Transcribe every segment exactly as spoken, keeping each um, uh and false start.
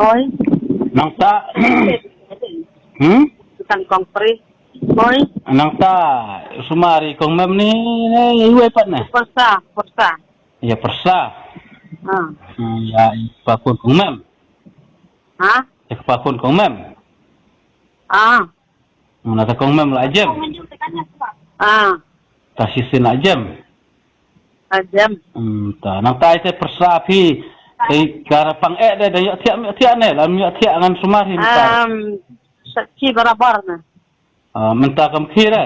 Hoi. Nangta. Hmm? Tang kong pri. Hoi. Nangta sumar i kong Mem ni, ni iwei pat ne? Pyrsa, pyrsa. Ïa pyrsa. Ha. Hmm, ïa i kpa khun kong Mem. Ha? Ïa kpa khun kong Mem. Ah. Nangta kong Mem la jem. Ah. Ta shisien la jem. La jem. Hmm, ta nangta ite pyrsa phi. Te ka ra pang eh de, de ïoh thiah, ïoh thiah ne, lam ïoh thiah ngan sumar hi mynta. Um, sakhi barabar ne. Ah, mynta kam khi re.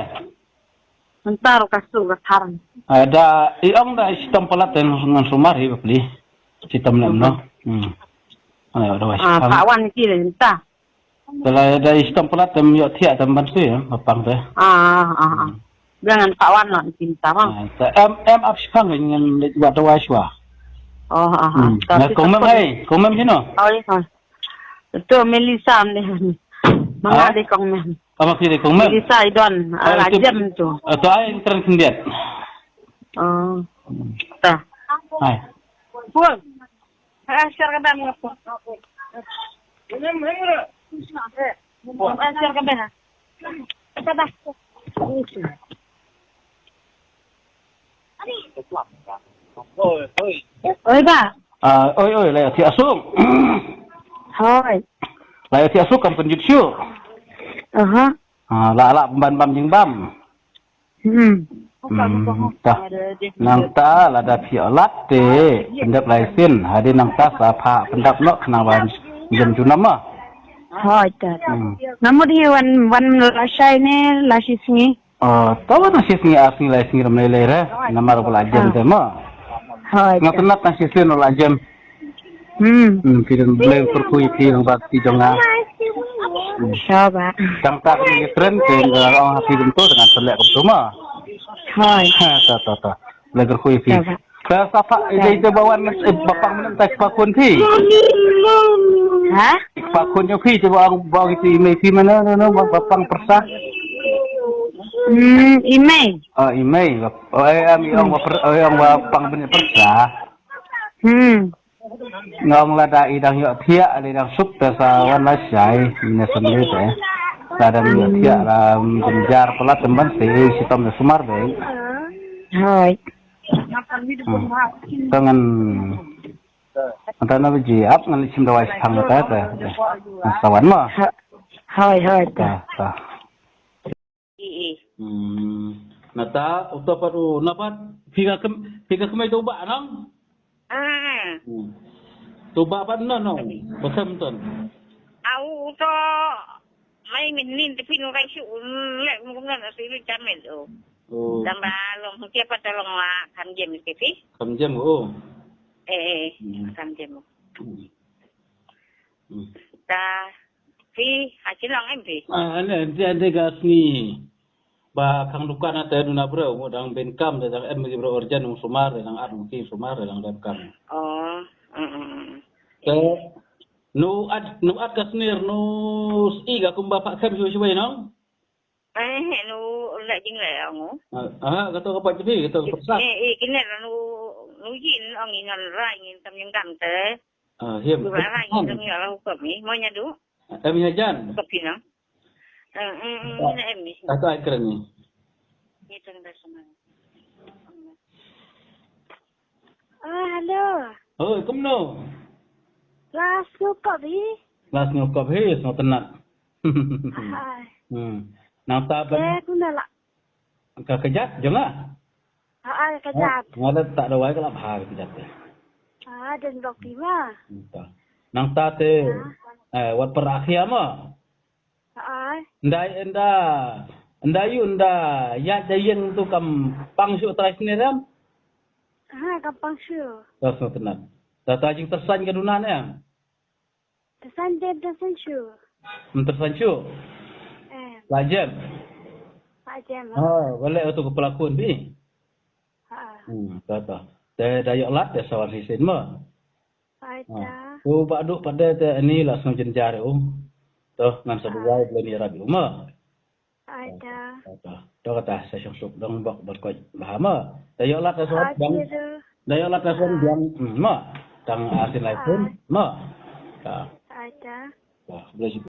Mynta ruh ka su ka thar. Ah, da i ong da i shitom palat te ngan sumar hi bapli. Shitom lem no. Hmm. Ah, da wai. Ah, shitom. Ka wan ki le mynta. Te la da i shitom palat tem ïoh thiah tem ban sui, eh, ba pang te. Ah, ah, ah. Biang ngan ka wan la i mynta ma. Ah, te em, em ap shipang ngan leit wad dawai shwa. Oh, ah, ah. Hmm. Ngan kong Mem hai, kong Mem sino? Hoi, hoi. Tu Melissa ni. Mama de kong Mem. Ama ki de kong Mem. Melissa i don, ah, la jem tu. Ah, tu ai kren khyndiat. Oh. Ta. Hai. Pul. Ha, share ka bang. Ha, share ka bang. Ka bang. Oi, ba. Ah, oi, oi, la ïa thiah suk. Hoi. La ïa thiah suk kam kynjut shuh. Aha. Ah, la, la ban bam jingbam. Hmm. Hmm, ta. Nangta lada phi ïoh lad te pyndep lai sien, hadien nangta sa phah pyndap noh khnang ban jem junom ma. Hoi ta. Hmm. Nga mut hi wan, wan la shai ne la shi sngi. Oh, ta wan la shi sngi, ar sngi, lai sngi, ram lai lai re. Namar ba la jem te ma. Hoi ta. Nga tynat na shi sngi la jem. Hmm. Hmm, phi dang Blei kyrkhu ïa phi, nang ba ti jong nga. Sha ba. Tang ta kane ka trend te nga ong ha phi kumto, ngan pynleh kumto ma. Hoi. Ha, ta, ta, ta. Blei kyrkhu ïa phi. Sha ba. Ka sa pha, ïa ïa ba wan, eh, ba pang mynta kpa khun phi. Ha? Kpa khun ïa phi te ba ong, ba ong ïa phi, i mei phi mano, no, no, ba, ba pang pyrsa. Hmm, i mei. Oh, i mei. Oh, eh, am, i ong ba pyr-, oh, i ong ba pang byn pyrsa. Hmm. Nga ong lada i dang ïoh thiah, i dang suk te sa wan la shai, ine sendiri te. Lada ïoh thiah la, um, jynjar palat tymban te, i shitom te sumar de. Hoi. Hmm. Te ngan, ngan ta na baji ap ngan shim dawai shipang ta te. Ngan sa wan ma. Hoi, hoi, ta. Ta, ta. Hmm. Nata, uto pat u, na pat, phi ka kem-, phi ka kmie tu ba nang? Ah. Hmm. Tu ba pat no, no. Ba sem ton. Au uto, mai min nin te phi no kai shu, le mo kumna na si lu chamet o. Oh. Dang ba long, tia pat long wa, kam jem te phi. Kam jem o. Eh, eh, hmm, kam jem o. Hmm. Hmm. Ta, phi, ha Shillong em phi? Ah, ane, ane, ane ka sngi. Ba khang dukan ate duna briew, mo dang ben kam, te dang em ki briew urgent, mo sumar, te dang at, mo ki sumar, te dang dem kam. Oh, mm, mm, mm. Te, nu at, nu at ka snir, nu i ka kumba pa kem shu shu nong? Eh, nu la jing la ong. Ah, ah, kato ka pa jodi, kato ka pa. Eh, eh, kine nu, nu jin ong inan rai ngin tam jing kam te. Ah, hiam. Ba rai ngin tam jing la hukum ni, mo nya du. Em ïa jan. Ka phi nang. Eh, eh, eh, ina em ni. Ata ai kren ni. Ni tang da sama. Ah, hello. Oi, kumno? Las ngokop hi. Las ngokop hi, sngew tynat. Hai. Hmm. Nang ta ban. Eh, kumno la? Ka kejat jong nga. Hai, kejat. Nga da ta dawai ka la bha ka kejat te. Ah, den bok pi ma. Nang ta. Nang ta te. Eh, wat per akhia ma. Ai. Ndai enda, ndai yu nda, ya da ïeng tu kam pang shu trai sini ram? Ha, kam pang shu. Tas no tenat. Ta ta jing tersan ka duna ne? Tersan jem, tersan shu. Hmm, tersan shu? Eh. La jem? La jem, ha. Ha, wale tu ka pelakon bi? Ha. Hmm, ta ta. Te da yok lat, te sawan hisin ma. Ai ta. Tu ba duk pat de te ani la sngew jynjar u. Tu ngan sa duwai Blei ni rap u ma. Ai ta. Ai ta. Tu kata sa shong suk dong bok berkot bah ma. Da yok lat da suan biang. Da yok lat da suan biang ma. Tang asin lai pun ma. Ta. Bye ta. Bye. Bless you.